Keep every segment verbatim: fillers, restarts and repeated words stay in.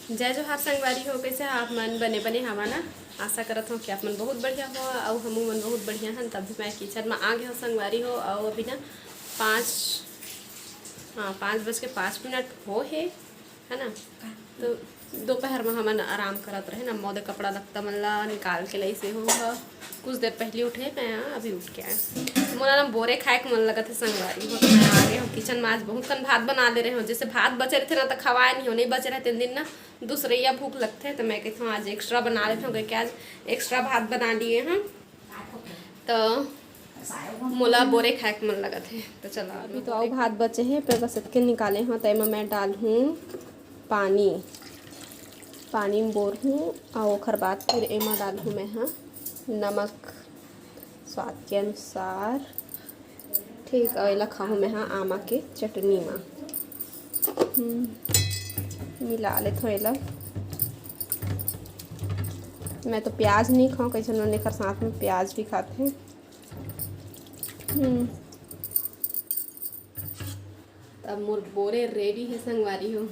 जय जोहार संगवारी हो, कइसे हो आप मन? बने बने हवा ना? आशा करत हो कि आप मन बहुत बढ़िया हो, अउ हमू मन बहुत बढ़िया हन। तब भी मैं किचन में आ गए हो संगवारी हो, अउ अभी ना पाँच, हाँ, पाँच बज के पाँच मिनट हो हे, है ना? तो दोपहर में हमन आराम करत रहे ना, मोदे कपड़ा लत्ता मन ला निकाल के लइसे हो, कुछ देर पहले उठे मैं, अभी उठ के आए। मोला ना बोरे खाए के मन लगत है संगवारी हो, तो मैं आ गए हो किचन में। आज बहुत कन भात बना ले रहे हो, जैसे भात बचे रहते ना तो खवाए नहीं हो, नहीं बचे रहते दिन ना दूसरैया भूख लगथे, त मैं कहिथंव आज एक्स्ट्रा बना लेथंव, कहिके आज एक्स्ट्रा भात बना लिए हंव। त मोला बोरे खाए के मन लगत हे, त चला। अभी तो अउ भात बचे हे, पर बस एतके निकाले हंव। त एमा मैं डालहूं पानी, पानी में बोरहूं, अउ ओखर बाद फिर एमा डालहूं मैं ह नमक, स्वाद के अनुसार। ठीक, अउ एला खाहूं मैं ह आमा के चटनी म। हम्म, मिला लेथंव एला। मैं तो प्याज नहीं खाऊं, कइसन मन एकर साथ में प्याज भी खाथे। हम्म, तब मोर बोरे रेडी हे संगवारी हो।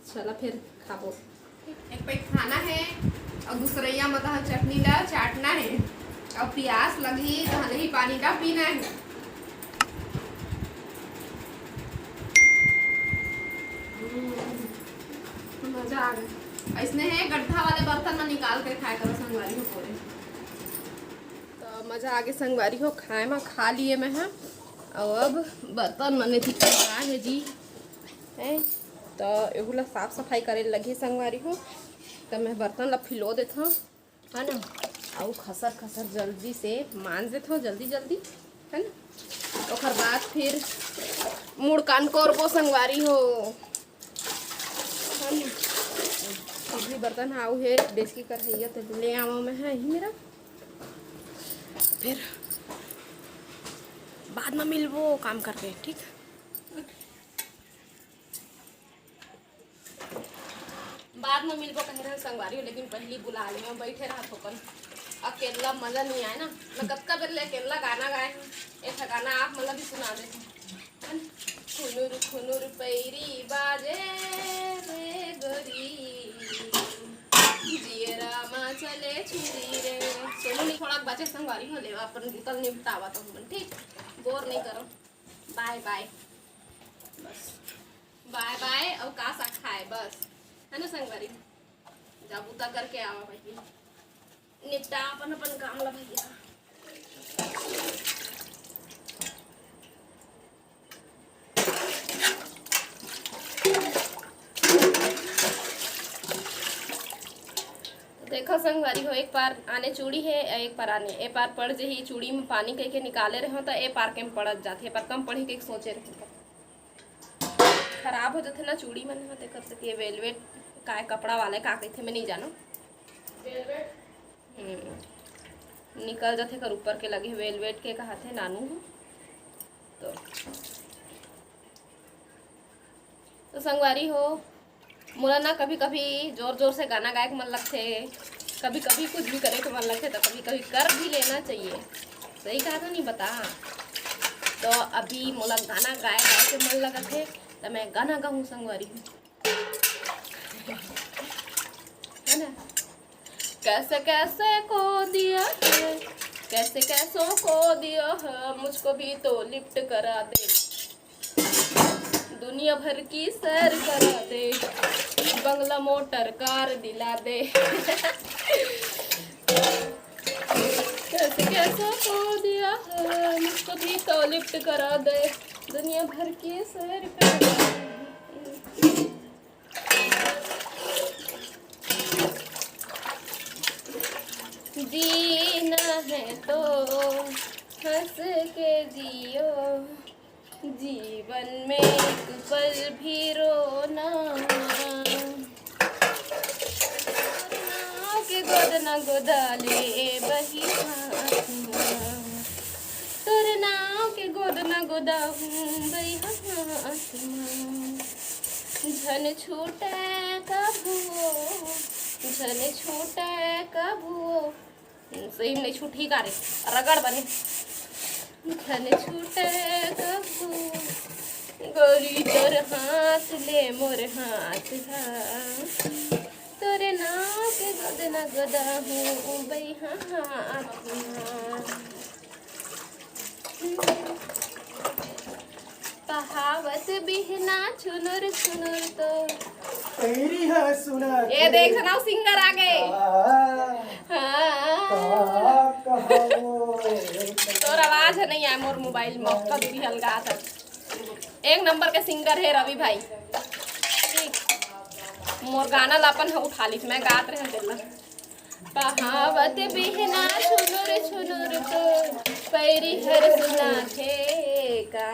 चला फिर खाबो। एक पैक खाना है और दूसरैया में तो चटनी ला चाटना है और प्यास लगी तो हले ही पानी ला पीना है। हम्म, मजा आ गया। ऐसने है गड्ढा वाले बर्तन में निकाल के खाए करो संगवारी हो बोरे। तो मजा आगे संगवारी हो, खाए में खा लिए मैं ह। और अब बर्तन मने थी है जी, हैं, तो एहू ला साफ सफाई करे लगी संगवारी हो। तो मैं बर्तन ला फिलो देथंव, है ना, अउ खसर खसर जल्दी से मांज देथंव, जल्दी जल्दी, है ना। ओकर बाद फिर मुड़कान करबो संगवारी हो, है ना। इडली बर्तन हाउ है, देसी कढ़ैया तो ले आवा मैं है ही मेरा। फिर बाद में मिलबो काम करके, ठीक? बाद में मिलबो कहे रहे संगवारी हो, लेकिन पहली बुला ले, मैं बैठे रहा थोकन। अकेला मजा नहीं आए ना, मैं कतका बेर ले अकेला गाना गाए हूँ। एक ठा गाना आप मतलब भी सुना देते हैं। खुनुर खुनुर पैरी बाजे रे गोरी, जियरा मा चले छुरी रे। सोनू नहीं थोड़ा बचे संगवारी हो लेवा, अपन गुतल निपटावा तो हमन, ठीक? बोर नहीं करो। बाय बाय। बस बाय बाय। और का सा खाए बस, है ना संगवारी? जा बूता करके आवा भाई, निपटा अपन अपन काम ला भैया। देखो संगवारी हो, एक पार आने चूड़ी है, एक पार आने, ए पार पड़ जही चूड़ी में पानी कह के निकाले रहो तो ए पार के में पड़त जाथे, ए पार कम पड़ी के सोचे रहो तो खराब हो जाथे ना चूड़ी मन ह। तेकर सेती ये वेलवेट काय कपड़ा वाला का कहिथे, मैं नहीं जानो। हम्म, निकल जाथे कर ऊपर के लगे वेलवेट के कहाथे नानू ह। तो, तो संगवारी हो, मोला ना कभी कभी जोर जोर से गाना गाए के मन लगथे, कभी कभी कुछ भी करे के मन लगथे, तो कभी कभी कर भी लेना चाहिए। सही कहा तो नहीं बता? तो अभी मोला गाना गाए गाए के मन लगत हे, तो मैं गाना गाऊँ संगवारी हो, है ना? कैसे कैसे को दिया है, कैसे कैसों को दिया है, मुझको भी तो लिफ्ट करा दे, दुनिया भर की सैर करा दे, बंगला मोटर कार दिला दे। कैसे कैसों को दिया है, मुझको भी तो लिफ्ट करा दे, दुनिया भर की सैर करा दे। जीना है तो हंस के जियो, जीवन में एक पल भी रोना। नाव के गोद न गोदा ले बही हाथ मा। तोर नाव के गोद न गोदा हूँ बही हाथ मा। झन छूटे कभू, झन छूटे कभू। सही में नहीं छूटी का रे, रगड़ बने। झन छूटे कभू गोरी तोर हाथ ले मोर हाथ हा, तोरे नाव के गोदना गोदा हूँ बई हाथ मा। पहावत बिहना छुनुर छुनुर तो। पैरी हा सुना ये के। देख ना, सिंगर आ गए। आ, हाँ। का कहा वो? तोर आवाज नहीं आए मोर मोबाइल में, कब भी हल्का था। एक नंबर के सिंगर है रवि भाई। ठीक। मोर गाना ला अपन ह उठा ली, मैं गात रहे तेला। पहावत बिहना छुनुर छुनुर तो पैरी हर सुनाथे का,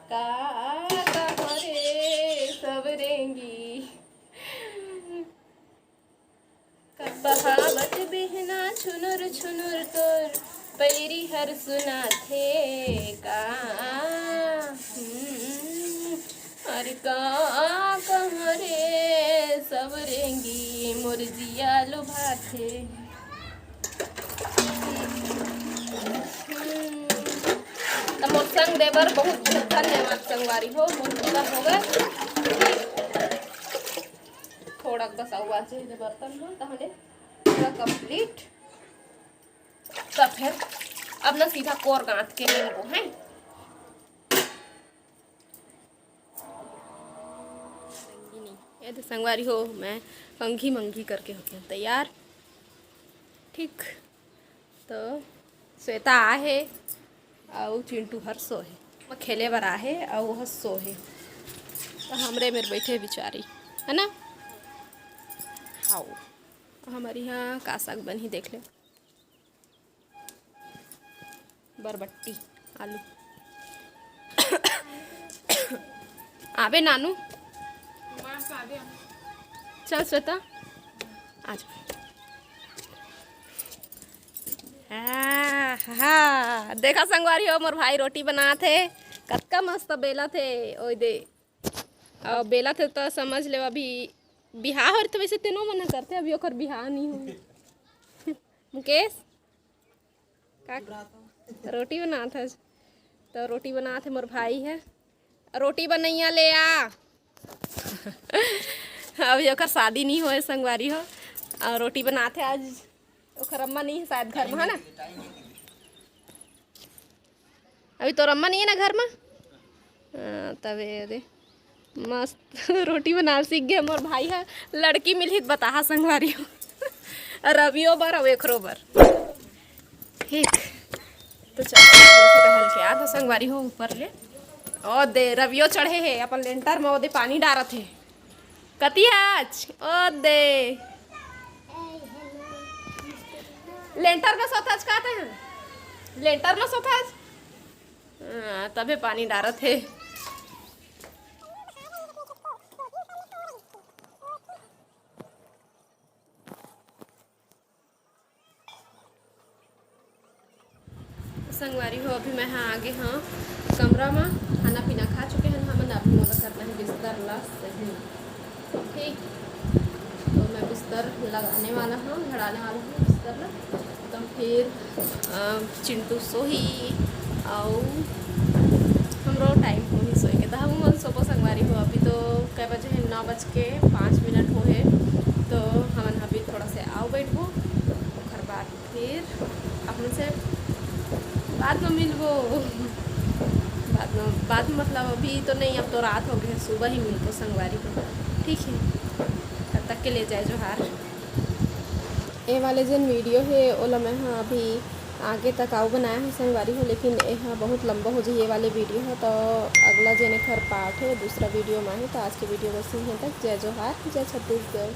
का, का रे सब रेंगी। बहावत बिहना छुनुर छुनुर तोर पैरी हर सुनाथे का। हम्म, अरे का कहूँ रे सब रेंगी मोर जिया लुभाथे। हम्म, त मोर संग देबर बहुत बहुत धन्यवाद संगवारी हो, मोर पूरा हो गए। थोड़ा बस आऊ बाचे हे बर्तन ह, तहने पूरा complete। त फिर अब ना सीधा कोर गांथ के लेबो, हैं? ये तो संगवारी हो, मैं अंगी मंगी करके होके तैयार। ठीक, तो श्वेता आहे अउ चिंटू हर सो हे, खेले बर आहे अउ ओह सो हे, तो हमरे मेर बैठे बिचारी, है ना? हाउ, हमर इहाँ का साग बनही देख ले, बरबट्टी, आलू। आबे नानू, चल श्वेता, आ जा। आहा, देखा संगवारी हो, मोर भाई रोटी बनात हे, कतका मस्त बेलत हे, ओए दे। अउ बेलत हे त समझ लेवा, अभी बिहाव होही त वैसे तेनो मन ह करथे, अभी ओकर बिहाव नइ होही। मुकेश, का रोटी बनात हस? त रोटी बनात हे मोर भाई ह। रोटी बनइया ले आ। अभी ओकर शादी नइ होए संगवारी हो, अउ रोटी बनात हे आज। ओकर अम्मा नइ हे शायद घर म, है ना? अभी तोर अम्मा नइ हे ना घर म? हाँ, तबे दे मस्त रोटी बना सीख गे मोर भाई ह। लड़की मिलही त बताहा संगवारी हो। रवियो बर अउ एकरो बर। ठीक, तो चल, टहल के आ तो संगवारी हो ऊपर ले। ओ दे, रवियो चढ़े हे अपन लेंटर म, ओदे पानी डारत हे। कति हच? ओ दे। लेंटर म सोथच का तैं? लेंटर म सोथच? हाँ, तभे पानी डारत हे। संगवारी हो, अभी मैं हा आगे हाँ कमरा में, खाना पीना खा चुके हैं हमन। अभी मोला करना है बिस्तर ला सही, ठीक। तो मैं बिस्तर लगाने वाला हूँ, झड़ाने वाला हूँ बिस्तर ला। तो फिर अ, चिंटू सोही, अउ हमरो टाइम होही सोए के, तो हम मन सोबो संगवारी हो। अभी तो कै बजे है? नौ बज के पाँच मिनट होहे, तो हमन अभी थोड़ा से आव बैठबो, ओकर बाद फिर अपन से बाद में मिलबो। बाद में, बाद में मतलब अभी तो नहीं, अब तो रात हो गए, सुबह ही मिलबो संगवारी हो, ठीक है? तब तक के लिए जय जोहार। ए वाले जेन वीडियो हे, ओला मैं हा अभी आगे तक आऊ बनाया हूँ संगवारी हो, लेकिन ए हा बहुत लंबा हो जाही ए वाले वीडियो हा, तो अगला जेन एखर पार्ट हे, दूसरा वीडियो में हे। तो आज के वीडियो बस इहें तक। जय जोहार, जय छत्तीसगढ़।